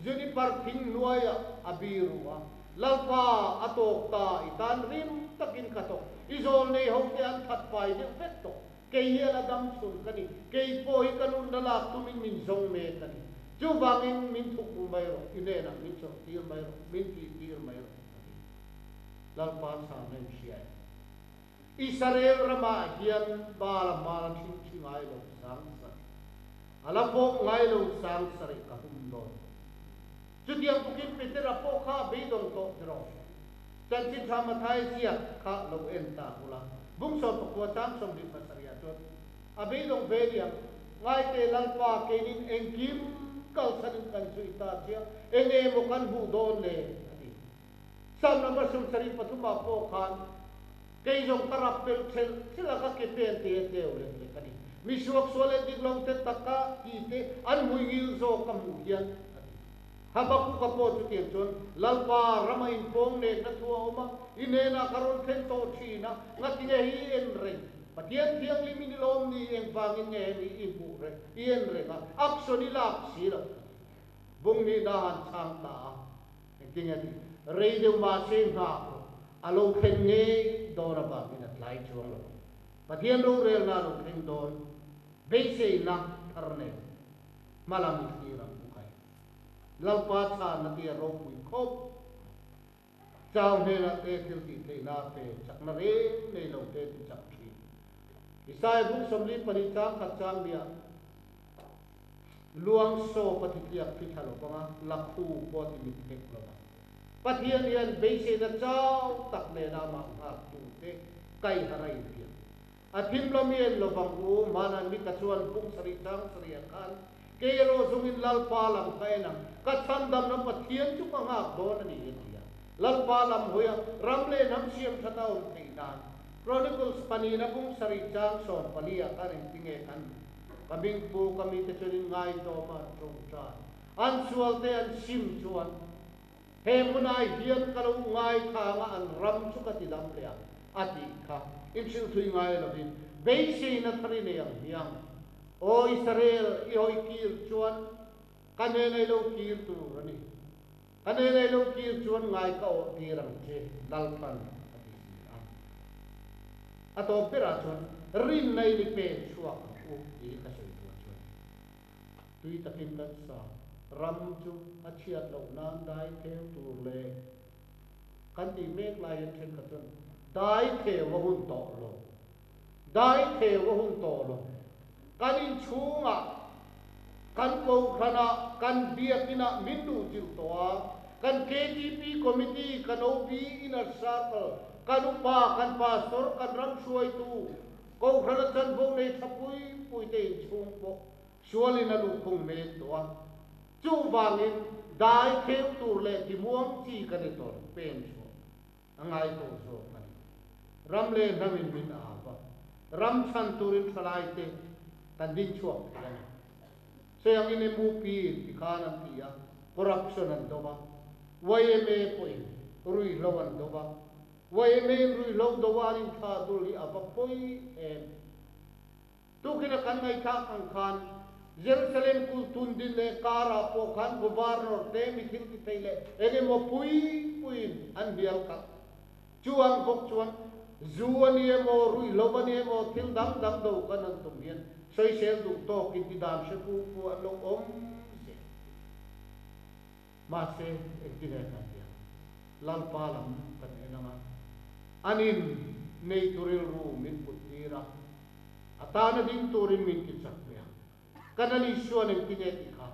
Juniper thing hnuaiah a biru a, Lalpa a tawk ta, i tan rim takin ka thawk, i zawl nei ho te an that fai deuh vek tawh. Kei hi a la dam chhun ka ni. Kei pawh hi ka nunna lak tumin min zawng mek a ni. Chuvangin min thuk ru mai rawh, i hnenah min chawlh tir mai rawh, min tih tir mai rawh, a ti. Lalpa chhana in hria em? Israel ramah hian Baal a hmala thin thi ngai lo sang sarih, a la fawp ngai lo sang sarih ka hum dawn. Chutiang bawkin Petera pawh kha a beidawng tawh tiraw? Chanchin tha Mathai ziak kha lo en ta ula. Bung 19 chang 27 ah chuan a beidawng ve nia, Ngaite Lalpa keinin engkim kalsanin kan zui ta chia, eng emaw kan hmuh dawn le? a ti. Psalm number 73 ah pawh khan kei zawng ka rap pelh thelh thelh a, ka ke pen te a tleu lek lek a ni. Mi suaksual leh dik lo te taka ti te an hmuingil zawk ka hmuh hian a ti. Habakuka pawh chutiang chuan Lalpa rama inpawng nekna thu a awm a, i hnenah ka rawn thlen tawh thin a, ngatinge hi i en reng? Pathian thianghlim in i lawm ni? Engvangin nge hemi i hmuh reng, i en reng a, action i lak si lo? a ti. Bung nihna han chhang ta a, engtinge a ti? Rei deuh mahse nghak rawh, a lo thlen ngei dawn avangin a tlai chuang lo ang. Pathian rorelna a lo thleng dawn, beiseina thar nen hmalam i thlir ang u kai. Lalpa chhanna te a ropui khawp mai. Chau hnenah te thil tih theihna pe chakna reng nei lo te ti chak thin. Isaiah buk 44 chang khat chang nia luang sawp a ti tliak thi thla lo vang a, lakhu pawh a ti mit hek lo vang. Pathian hian beiseina chau tak nena amah nghaktu te kaiha ra intiam. A thim lam i en lovang u, hmanah Mika chuan bung sarih chang sarih ah khan kei erawh zungin Lalpa lam ka en ang, ka chhandamna Pathian chu ka nghak dawn a ni a ti a. Lalpa lam hawi a, ram leh hnam siam that a awm theih nan. Chronicles panina bung sarih chang 14 ah khan engtinge kan hmu? Ka hmingpu ka mite chuan in ngaitawm a an tawngtai, an sualte an sim chuan He hmunah hian ka lo ngaithlang a, an ram chu ka ti dam leh ang, a tih kha inhrilh thui ngai lovin beiseina thar i nei ang hiang. Aw Israel, i hawi kir chuan ka hnenah i lo kir tur a ni. Ka hnenah i lo kir chuan ngai ka awh tir ang che, Lalpan a ti si a. A tawp berah chuan rinna in i pen chhuak ang u tih hi ka sawi duh chuan. Tui takin kan sa. Ram chu a chhiat loh nan dai theu tur leh kan tih mek lai hian thenkhat chuan dai theu a hun tawh lo, dai theu a hun tawh lo. Kan inchhungah, kan kohhranah, kan biakinah min luhchilh tawh a, kan KTP Committee, kan OB Inner Circle, kan upa, kan pastor, kan ram hruaitu, Kohhran a chanvo nei tha pui pui te inchhung pawh sualin a luhkhung mek tawh a, chuvangin dai kheu tur leh timuang chi kan i tawrh pen chhuah a ngai tawh zawk a ni. Ram leh hnamin min au va, ram chhan turin thalai te kan ding chhuak thei a ni. Chengin MUP in ti khan an ti a, corruption an do va, yma pawhin ruihhlo an do va, Yma-in ruihhlo do an inthlah dul hi a va pawi em? Tukin a kan ngaihthlak ang khan Jerusalem kul tun din leh karah pawh khan governor te mi thil ti thei leh eng emaw pui puiin an hnial khalh. Chu ang bawk chuan zu a ni emaw, ruihhlo a ni emaw thil dang dang do kan han tum hian sawisel duh tawkin ti dan hre pu pu an lo awm zel. Mahse, engtin nge kan tih ang? Lalpa lam kan en ang a, anin neitu rilru min put tir a, a tana ding turin min ti chak ve ang. Kan a Isuan engtin nge tih kha?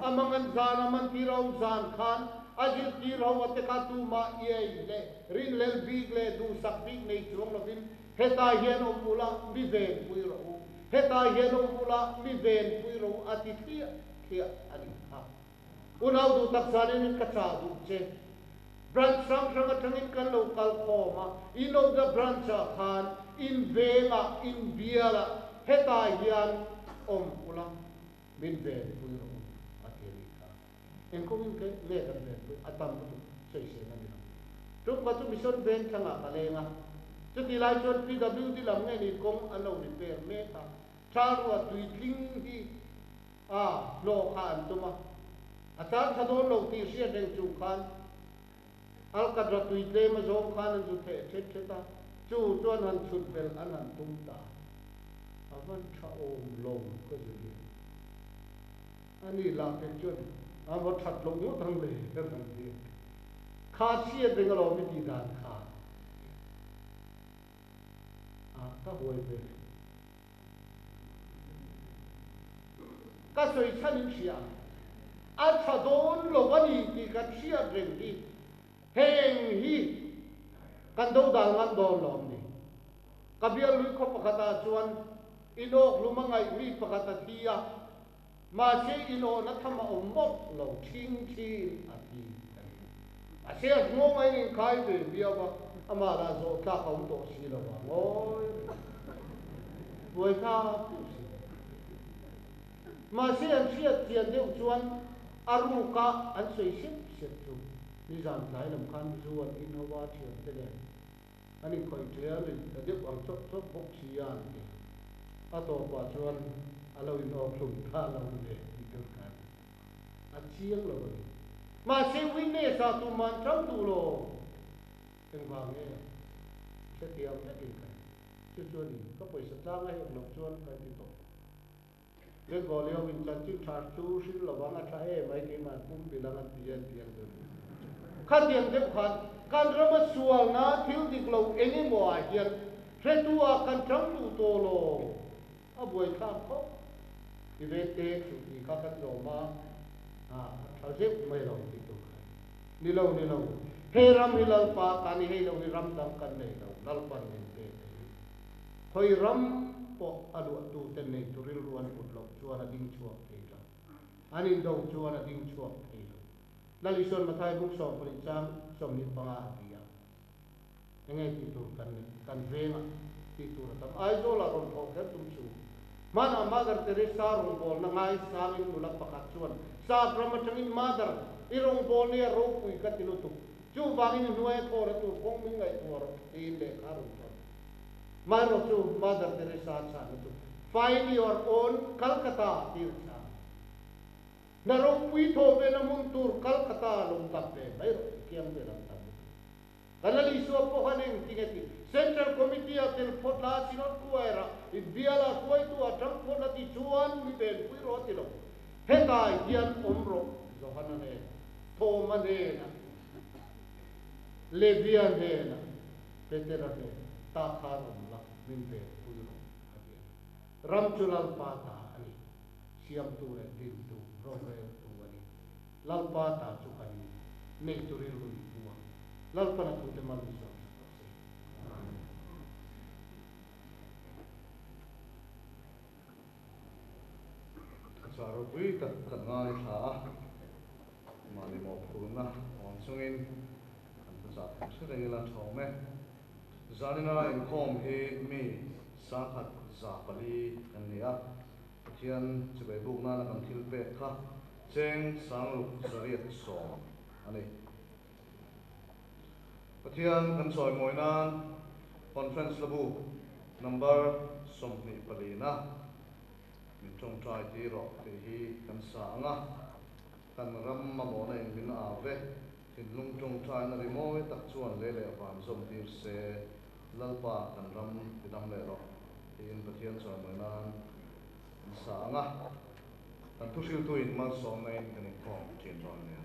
A mangan zan, a mantir a awm zan khan a zirtir ho a te kha tumah iai leh rinhlelh bik leh duhsak bik nei chuang lovin hetah hian awm ula mi venpui rawh u, hetah hian awm ula mi venpui rawh u a ti thliah thliah a nih kha. Unau duh tak zanin ka chah duh che. Branch hrang hrang atangin kan lo kal khawm a, in awmna branch ah khan in vengah, in bialah hetah hian awm ula min venpui rawh u a ti a nih kha. Engkawngin nge kan venpui a tam lutuk sawisel a ni lo. Tum kha chu Mission Vengthlangah ka leng a, chutih lai chuan PWD lam nge ni kawng an lo repair mek a, Thalrua tuitling hi A, hlawh kha an tum a, a tan tha dawn lo tih hriat reng chung khan Alkatra tui tlem a zawng khan an zu theh thet thet a, chu chuan han chhut belh an han tum ta. A van tha awm lo ka zui a. Ani lah pek chuan a va that loh ngawt ang le ka rawn ti a. Kha chhiat reng alawm i tih dan kha a ka huai ve. Ka sawi chhan in hria ang. A tha dawn lo a ni tih ka hriat reng hi heng hi kan do dal ngam dawn lo ni. Ka bial lui khaw pakhatah chuan inawk hlum a ngaih mi pakhat a thi a, mahse inawhna tham a awm mawlh lo thing thin a thi a ni. Mahse a nghawng a inkhai ve viau a, amah lah zawh tlak a awm tawh si lo a, ngawi reng buai thlak deuh si. Mahse an hriat chian deuh chuan a ruka an sawi sep sep chu nizan tlai lam khan zu an in ho a thiante nen An inkhawih ṭhe a rin ta deuh ang chawp chawp bawk si a an ti. A tawpah chuan a lo inawk hlum ta lo le tih tur khan a chiang lo a ni. Mahse witness ah tumah an ṭang duh lo. Engvang nge? Hrethiam vekin ka ring. Chu chu a ni, ka pawisa tlang a hek loh chuan kan ti tawh. Bengali ho in chanchin tha chu hrilh lo vang a tha em ai keimah pum bil ang an ti a an ti ang deuh. Khatiang deuh khan kan rama sualna thil dik lo eng emaw ah hian hretu ah kan chang duh tawh lo a buaithlak khawp. I veng te chu tih kha kan zawm a, a tha zeuh mai lo tih tur kha ni lo ni lo he ram hi Lalpa tan i hei lo hi ram dang kan nei lo Lalpan min pek a hi. Khawi ram pawh a luahtute nei tu rilru an put loh chuan a ding chhuak thei lo. An indo chuan a ding chhuak thei lo. Lal Isuan Mathai buk 12 chang 25 a ti a. Enge tih tur kan neih? Kan vengah tih tur a tam. Aizawlah rawn thawh kher tum chu. Hmanah Mother Teresa rawngbawlna ngaisangin nula pakhat chuan Sap ram atangin Mother, i rawngbawlna hi a ropui ka ti lutuk. Chuvangin i hnuaia thawhna tur kawng min ngaihtuah rawh tiin lehkha a rawn thawn. Maherawh chu Mother Teresa chhana chu Find your own Calcutta tih a chhang. Hna ropui thawh vena hmun tur Calcutta lo dap ve mai rawh i kiang vel ang tam lutuk. Kan Lal Isua pawh khan engtin a ti? Central Committee ah tel phawt la, Synod Choir ah, bial ah hruaitu ah tang phawt la ti chuan mi venpui rawh a ti lo. Hetah hian awm rawh Johana hnenah, Thoma hnenah, Levia hnenah, Petera hnenah, Ta khan awm la, min venpui rawh, a ti a. Ram chu Lalpa ta a ni, siamtu leh dintu, roreltu a ni. Lalpa ta chu kan neitu rilru i pu a, Lalpan a thute mal min zawm sak rawh se. Thuchah ropui tak kan ngaithla a, mahni mawhphurhna awm chungin kan thuchah thei hre reng ila tha awm e. Zanina inkhawm hi mi 1104 kan ni a, Pathian chibai buk nana kan thil pek kha cheng 6810 a ni. Pathian kan chawimawi nan Conference Labu number 24 na min tawngtai tir rawh tih hi kan sa ang a, kan ram mamawhna in min au ve, thinlung tawngtaina rimawi tak chuan lei leh van zawm tir se, Lalpa kan ram ti dam leh rawh tiin Pathian chawimawi nan kan sa ang a, kan thuhriltu in malsawmna in kan inkhawm thin dawn nia.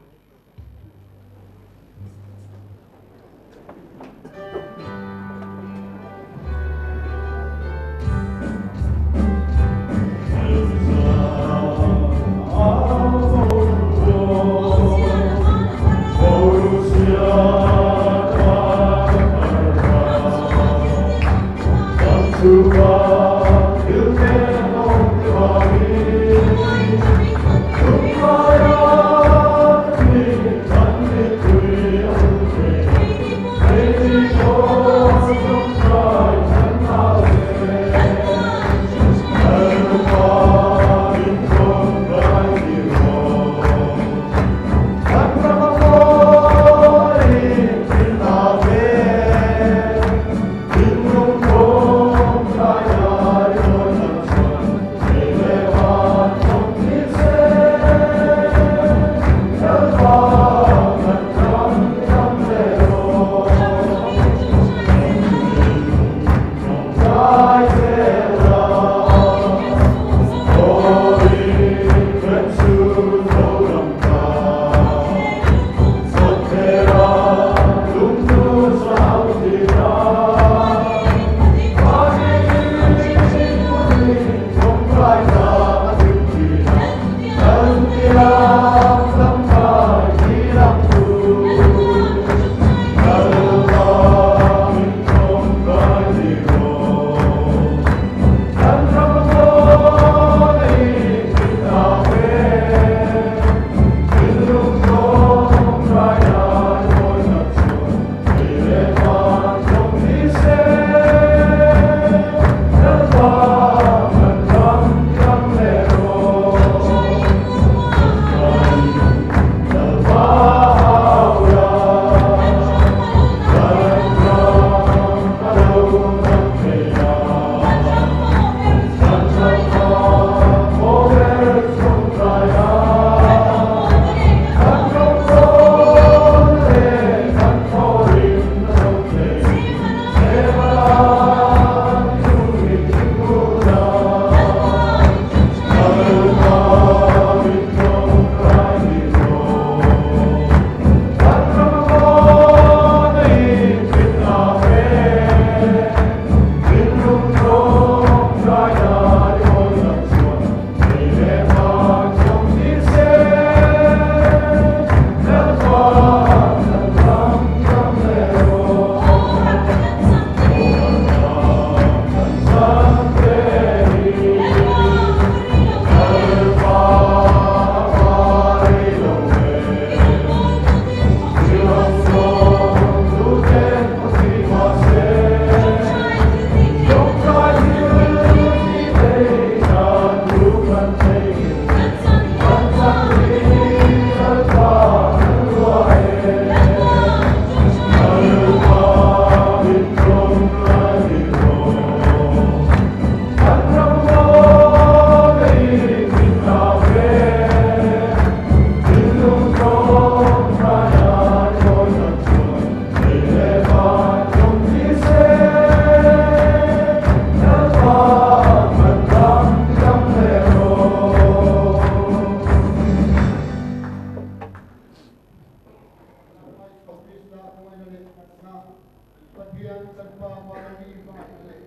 Pathian kan Pa vana mi hmangaihna leh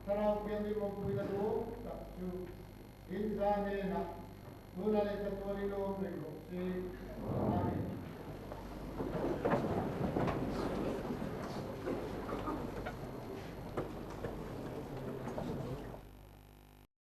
Thlarau Thianghlim awmpuina duhawm tak chu in za hnenah tuna leh chatuanin awm reng rawh se. Amen.